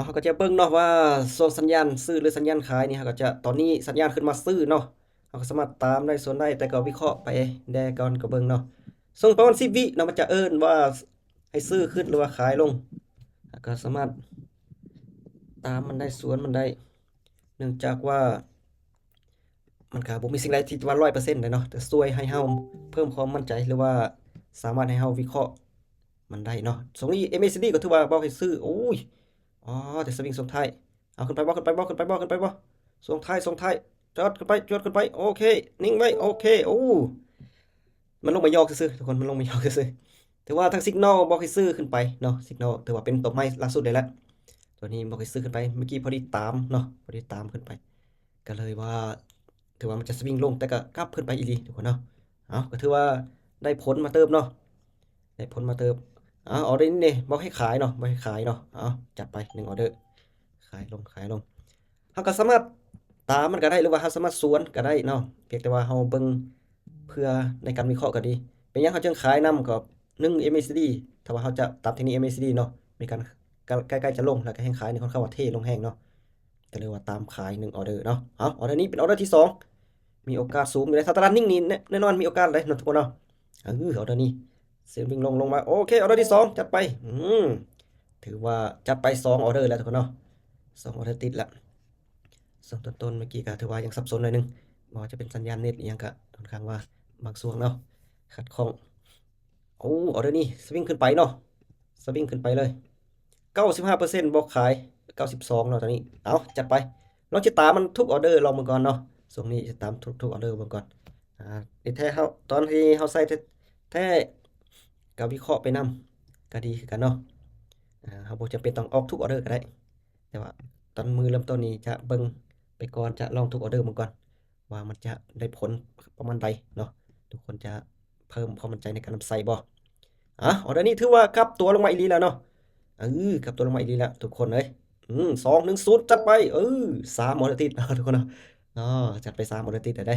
ເຮົາກໍຈະເບິ່ງເນາະວ່າຊ່ວງສັນຍານຊື້ ຫຼື ສັນຍານຂາຍນີ້ ເຮົາກໍຈະ ຕອນນີ້ສັນຍານຂຶ້ນມາຊື້ເນາະ ເຮົາກໍສາມາດຕາມໄດ້ ສ່ວນໄດ້ ແຕ່ກໍວິເຄາະໄປແດ່ກ່ອນ ກໍເບິ່ງເນາະ ຊ່ວງປະມານສິບວິເນາະ ມັນຈະເອີ້ນວ່າໃຫ້ຊື້ຂຶ້ນ ຫຼືວ່າຂາຍລົງ ເຮົາກໍສາມາດຕາມມັນໄດ້ ສວນມັນໄດ້ ເນື່ອງຈາກວ່າ ມັນກໍບໍ່ມີສິ່ງໃດທີ່ວ່າຮ້ອຍເປີເຊັນໄດ້ເນາະ ແຕ່ຊ່ວຍໃຫ້ເຮົາເພີ່ມຄວາມໝັ້ນໃຈ ຫຼືວ່າສາມາດໃຫ້ເຮົາວິເຄາະມັນໄດ້ເນາະ ຊ່ວງນີ້ ເອັມເອຊີດີ ກໍຖືວ່າບອກໃຫ້ຊື້ ໂອ້ຍ ອໍ ແຕ່ສະວິງຊ່ວງທ້າຍ ເອົາ ຂຶ້ນໄປບໍ່ ຂຶ້ນໄປບໍ່ ຂຶ້ນໄປບໍ່ ຂຶ້ນໄປບໍ່ ຊ່ວງທ້າຍ ຊ່ວງທ້າຍ ຈອດຂຶ້ນໄປ ຈອດຂຶ້ນໄປ ໂອເຄ ນິ່ງໄວ້ ໂອເຄ ໂອ້ ມັນລົງມາຢອກຊື່ໆ ທຸກຄົນ ມັນລົງມາຢອກຊື່ໆ ຖືວ່າທາງ Signal ບອກໃຫ້ຊື້ຂຶ້ນໄປເນາະ Signal ຖືວ່າເປັນຕົວໃໝ່ລ່າສຸດເລີຍແຫຼະ ຕົວນີ້ບອກໃຫ້ຊື້ຂຶ້ນໄປ ເມື່ອກີ້ພໍດີຕາມເນາະ ພໍດີຕາມຂຶ້ນໄປ ກໍເລີຍວ່າ ຖືວ່າມັນຈະສະວິງລົງ ແຕ່ກໍກັບຂຶ້ນໄປອີ່ຫຼີ ທຸກຄົນເນາະ ເອົາ ກໍຖືວ່າໄດ້ຜົນມາເຕີບເນາະ ໄດ້ຜົນມາເຕີບ ເອົາ ອໍເດີນີ້ເດ ບອກໃຫ້ຂາຍເນາະ ບອກໃຫ້ຂາຍເນາະ ເອົາ ຈັດໄປໜຶ່ງອໍເດີ ຂາຍລົງ ຂາຍລົງ ເຮົາກໍສາມາດຕາມມັນກໍໄດ້ ຫຼືວ່າເຮົາສາມາດສວນກໍໄດ້ເນາະ ພຽງແຕ່ວ່າເຮົາເບິ່ງເພື່ອໃນການວິເຄາະກໍດີ ເປັນຫຍັງເຮົາຈຶ່ງຂາຍນຳ ກໍ ໜຶ່ງ ເອັມເອຊີດີ ຖ້າວ່າເຮົາຈະຕາມເທັກນິກ ເອັມເອຊີດີ ເນາະ ມີການໃກ້ໆຈະລົງ ແລ້ວກໍແຮງຂາຍນີ້ຄ່ອນຂ້າງວ່າເທລົງແຮງເນາະ ກໍເລີຍວ່າຕາມຂາຍໜຶ່ງອໍເດີເນາະ ເອົາ ອໍເດີນີ້ເປັນອໍເດີທີສອງ ມີໂອກາດສູງຢູ່ເດ້ ຖ້າຕະຫຼາດນິ່ງນີ້ແນ່ນອນມີໂອກາດເດ້ເນາະ ທຸກຄົນເນາະ ເອີ ອໍເດີນີ້ ສະວິງລົງ ລົງມາ ໂອເຄ ອໍເດີທີສອງ ຈັດໄປ ອືມ ຖືວ່າຈັດໄປສອງອໍເດີແລ້ວ ທຸກຄົນເນາະ ສອງອໍເດີຕິດລະ ຊ່ວງຕົ້ນໆ ເມື່ອກີ້ກໍຖືວ່າຍັງສັບສົນໜ້ອຍໜຶ່ງ ບໍ່ວ່າຈະເປັນສັນຍານເນັດອີ່ຫຍັງກໍຄ່ອນຂ້າງວ່າບາງຊ່ວງເນາະ ຂັດຂ້ອງ ໂອ້ ອໍເດີນີ້ສະວິງຂຶ້ນໄປເນາະ ສະວິງຂຶ້ນໄປເລີຍ ເກົ້າສິບຫ້າເປີເຊັນ ບອກຂາຍ ເກົ້າສິບສອງເນາະ ຕອນນີ້ ເອົາ ຈັດໄປ ລອງຕິດຕາມມັນທຸກອໍເດີລອງເບິ່ງກ່ອນເນາະ ຊ່ວງນີ້ຕິດຕາມທຸກໆອໍເດີເບິ່ງກ່ອນ ອາ ທີ່ແທ້ເຮົາ ຕອນທີ່ເຮົາໃສ່ແທ້ໆ ກໍວິເຄາະໄປນຳ ກໍດີຄືກັນເນາະ ອາ ເຮົາບໍ່ຈຳເປັນຕ້ອງອອກທຸກອໍເດີກໍໄດ້ ແຕ່ວ່າຕອນມື້ເລີ່ມຕົ້ນນີ້ຈະເບິ່ງໄປກ່ອນ ຈະລອງທຸກອໍເດີເບິ່ງກ່ອນ ວ່າມັນຈະໄດ້ຜົນປະມານໃດເນາະ ທຸກຄົນຈະເພີ່ມຄວາມໝັ້ນໃຈໃນການນຳໃຊ້ບໍ່ ອາ ອໍເດີນີ້ຖືວ່າກັບຕົວລົງມາອີ່ຫຼີແລ້ວເນາະ ເອີ ກັບຕົວລົງມາອີ່ຫຼີແລ້ວ ທຸກຄົນເອີຍ ອືມ ສອງ ໜຶ່ງ ສູນ ຈັດໄປ ເອີ ສາມອໍເດີຕິດເນາະ ທຸກຄົນເນາະ ເນາະ ຈັດໄປສາມອໍເດີຕິດແລ້ວເດ້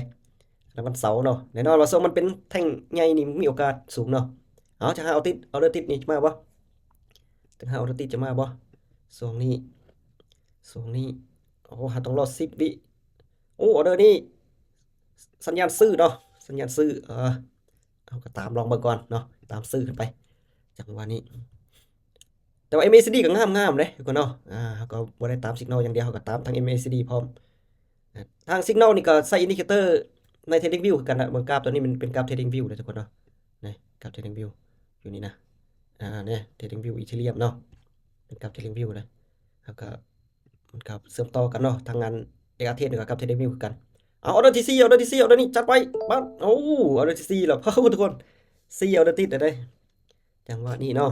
ໃນວັນເສົາເນາະ ແນ່ນອນວ່າຊ່ວງມັນເປັນແທ່ງໃຫຍ່ນີ້ມີໂອກາດສູງເນາະ ເອົາ ຈັກຫ້າອໍເດີຕິດ ອໍເດີຕິດນີ້ຈະມາບໍ່ ຈັກຫ້າອໍເດີຕິດຈະມາບໍ່ ຊ່ວງນີ້ ຊ່ວງນີ້ ໂອ້ ເຮົາຕ້ອງລໍສິບວິ ໂອ້ ອໍເດີນີ້ ສັນຍານຊື້ເນາະ ສັນຍານຊື້ ເອີ ເຮົາກໍຕາມລອງເບິ່ງກ່ອນເນາະ ຕາມຊື້ຂຶ້ນໄປ ຈັງຫວະນີ້ ແຕ່ວ່າ ເອັມເອຊີດີ ກໍງາມໆເດ້ ທຸກຄົນເນາະ ອາ ເຮົາກໍບໍ່ໄດ້ຕາມ Signal ຢ່າງດຽວ ເຮົາກໍຕາມທັງ ເອັມເອຊີດີ ພ້ອມ ທາງ Signal ນີ້ກໍໃຊ້ Indicator ໃນ TradingView ຄືກັນນະ ເບິ່ງກາບຕົວນີ້ມັນເປັນກາບ TradingView ເດ້ ທຸກຄົນເນາະ ນີ້ ກາບ TradingView ຢູ່ນີ້ນະ ອາ ນີ້ TradingView Ethereum ເນາະ ເປັນກາບ TradingView ເດ້ ເຮົາກໍ ມັນກໍເຊື່ອມຕໍ່ກັນເນາະ ທາງອັນ ເອັກອາເທຣດ ນີ້ກໍກັບ TradingView ຄືກັນ ເອົາ ອໍເດີທີສີ່ ອໍເດີທີສີ່ ອໍເດີນີ້ ຈັດໄປ ປັດ ໂອ້ ອໍເດີທີສີ່ແລ້ວ ເອົ້າ ທຸກຄົນ ສີ່ອໍເດີຕິດແລ້ວເດ້ ຈັງຫວະນີ້ເນາະ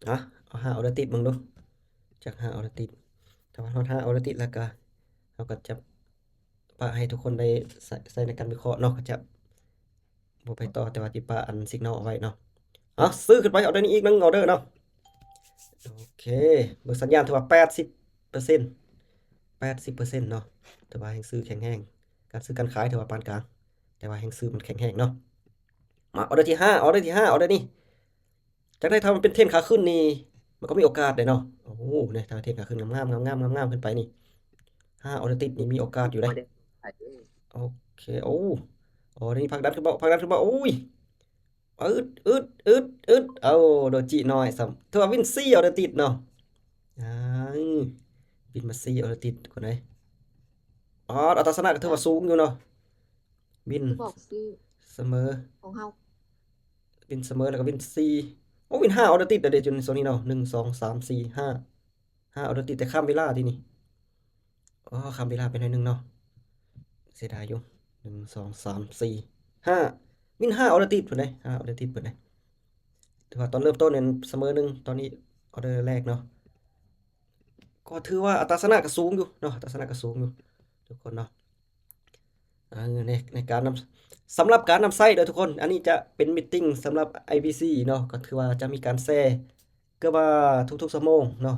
ອະ ເອົາຫ້າອໍເດີຕິດເບິ່ງດູ ຈັກຫ້າອໍເດີຕິດ ຖ້າວ່າຮອດຫ້າອໍເດີຕິດແລ້ວກໍ ເຮົາກໍຈະປະໃຫ້ທຸກຄົນໄດ້ໃຊ້ ໃຊ້ໃນການວິເຄາະເນາະ ກໍຈະ ບໍ່ໄປຕໍ່ ແຕ່ວ່າຊິປະອັນ Signal ເອົາໄວ້ເນາະ ເອົາ ຊື້ຂຶ້ນໄປ ອໍເດີນີ້ອີກໜຶ່ງອໍເດີເນາະ ໂອເຄ ເບິ່ງສັນຍານຖືວ່າແປດສິບເປີເຊັນ ແປດສິບເປີເຊັນເນາະ ຖືວ່າແຮງຊື້ແຂງແຮງ ການຊື້ການຂາຍຖືວ່າປານກາງ ແຕ່ວ່າແຮງຊື້ມັນແຂງແຮງເນາະ ມາ ອໍເດີທີຫ້າ ອໍເດີທີຫ້າ ອໍເດີນີ້ ຈັ່ງໃດຖ້າມັນເປັນເທຣນຂາຂຶ້ນນີ້ ມັນກໍມີໂອກາດເດ້ເນາະ ໂອ້ໂຫ ນີ້ ຖ້າເທຣນຂາຂຶ້ນງາມໆ ງາມໆ ງາມໆ ຂຶ້ນໄປນີ້ ຫ້າອໍເດີຕິດນີ້ມີໂອກາດຢູ່ເດ້ ໂອເຄ ໂອ້ ອໍເດີນີ້ຜັກດັນຂຶ້ນບໍ່ ຜັກດັນຂຶ້ນບໍ່ ໂອ້ຍ ອືດ ອືດ ອືດ ອືດ ເອົາ ໂດຈິນ້ອຍຊ້ຳ ຖືວ່າວິນສີ່ອໍເດີຕິດເນາະ ອາ ວິນມາສີ່ອໍເດີຕິດ ທຸກຄົນເອີຍ ອໍ ອັດຕາຊະນະກໍຖືວ່າສູງຢູ່ເນາະ ວິນ ບອກຊື່ສະເໝີ ຂອງເຮົາ ວິນສະເໝີ ແລ້ວກໍວິນສີ່ ໂອ້ ວິນຫ້າອໍເດີຕິດແລ້ວເດ້ ຈົນຊ່ວງນີ້ເນາະ ໜຶ່ງ ສອງ ສາມ ສີ່ ຫ້າ ຫ້າອໍເດີຕິດ ແຕ່ຂ້າມເວລາຕິນີ້ ອໍ ຂ້າມເວລາໄປໜ້ອຍໜຶ່ງເນາະ ເສຍດາຍຢູ່ ໜຶ່ງ ສອງ ສາມ ສີ່ ຫ້າ ວິນຫ້າອໍເດີຕິດພຸ້ນເດ້ ຫ້າອໍເດີຕິດພຸ້ນເດ້ ຖືວ່າຕອນເລີ່ມຕົ້ນນັ້ນສະເໝີໜຶ່ງ ຕອນນີ້ອໍເດີແລກເນາະ ກໍຖືວ່າອັດຕາຊະນະກໍສູງຢູ່ເນາະ ອັດຕາຊະນະກໍສູງຢູ່ ທຸກຄົນເນາະ ເອີ ໃນ ໃນການນຳ ສຳລັບການນຳໃຊ້ເດີທຸກຄົນ ອັນນີ້ຈະເປັນມີດຕິງສຳລັບ ໄອບີຊີ ເນາະ ກໍຄືວ່າຈະມີການແຊ ເກືອບວ່າທຸກໆຊົ່ວໂມງເນາະ